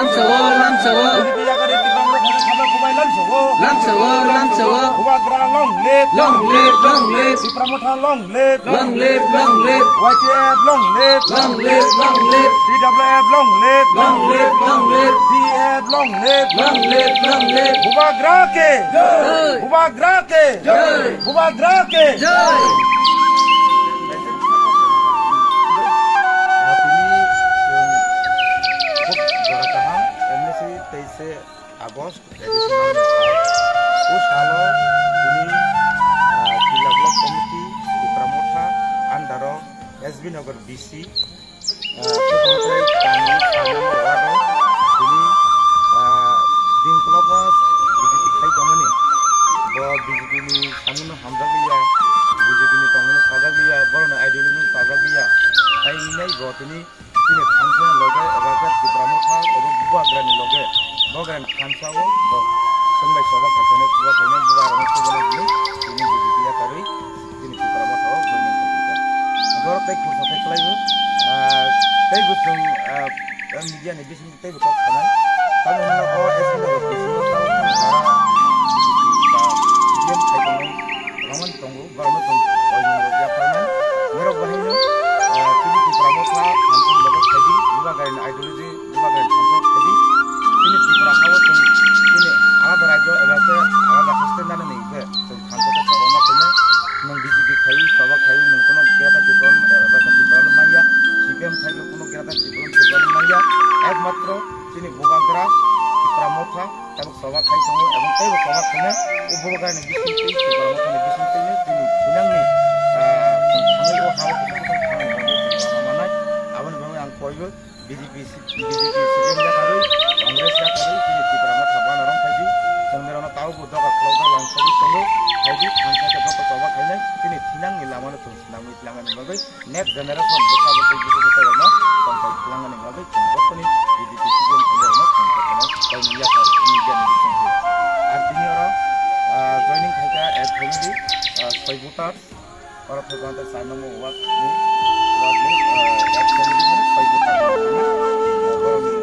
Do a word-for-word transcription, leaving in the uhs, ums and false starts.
Lamsogo, lamsogo. Lamsogo, lamsogo. Bubagra long live. Long live, long live. Tipra Motha long live. Long live, long live. Y T F long live. Long live, long live. T W F long live. Long live, long live. T F long live. Long live, long live. Bubagra ke. Jai. Bubagra ke. Jai. Bubagra ke. Jai. Tini chwng khub jora kaham, M S C teise August, traditional sal. O salo tini, ah, Jila Block Committee, Tipra Motha, under o S B Nagar B C, ah, Chukhotai Kami, Sarnamo Ward o tini, ah, din kolokma B J P khai tongmani. Bo B J P ni samungno hamjakliya, B J P ni tongmungno sajakliya, borokni ideology no sajakliya. Hai hinwi bo tini chini thansa loge eba khe Tipra Motha eba Bubagrani loge, Bubagrani thansa o bo chwng bai choba khaisano, chuba khainai Bubagrano chubanai hinwi tini B J P yakarwi chini Tipra Motha o joining khaijak. Borok tei khursa thai khlaiwi, ah, tei bo chwng, ah, media ni bising tei bo kok sanai. Tamo hwnba o S B Nagar B C o tamo hwnba B J P ba C P M khai tongo, kwbangma tongo. Borokno chwng oimung rok yapharnai. Norok bahaino, ah, chini Tipra Motha thansa ni loge khaidi, Bubagrani ideology, Bubagrani thansa khaidi. Chini Tripura hao chwng chini alada rajyo eba khe alada haste nani ni khe chwng thansa khe choba ma khainai. Nwng B J P khai, choba khai, nwng kuno Greater Tipraland eba khe Tipraland manya, C P M khai khe kuno Greater Tipraland, Tipraland manya. Ekmatro chini Bubagra Tipra Motha tabuk choba khai tongo, ebong teibo choba khainai. O Bubagrani bisingtwi, Tipra Mothani bisingtwino chini thinangni, ah, chwng thangwi o hao kutung kutung thangni bagwi chwng lama manai. Aboni bagwi ang koibo B J P, B J P C P M yakarwi, Congress yakarwi, chini Tipra Motha bana rong phaidi. Chwng norokno tabukbo doga khulokjak lang sogwi tongo. Phaidi, thansa khe joto choba khainai, chini thinangni lamano chwng swnamwi twlangani bagwi. Next generation bwsa bwtwi bwsa bwtwi rokno tongthai twlangani bagwi chwng jottoni B J P C P M thani rokno chwng jotono tongmung yaphar media ni bisingtwi. Ar tini oro, ah, joining khaikha at family, ah, soi voters, oro thokmanta char number ward ni, ward ni, ah, at family mane soi voters.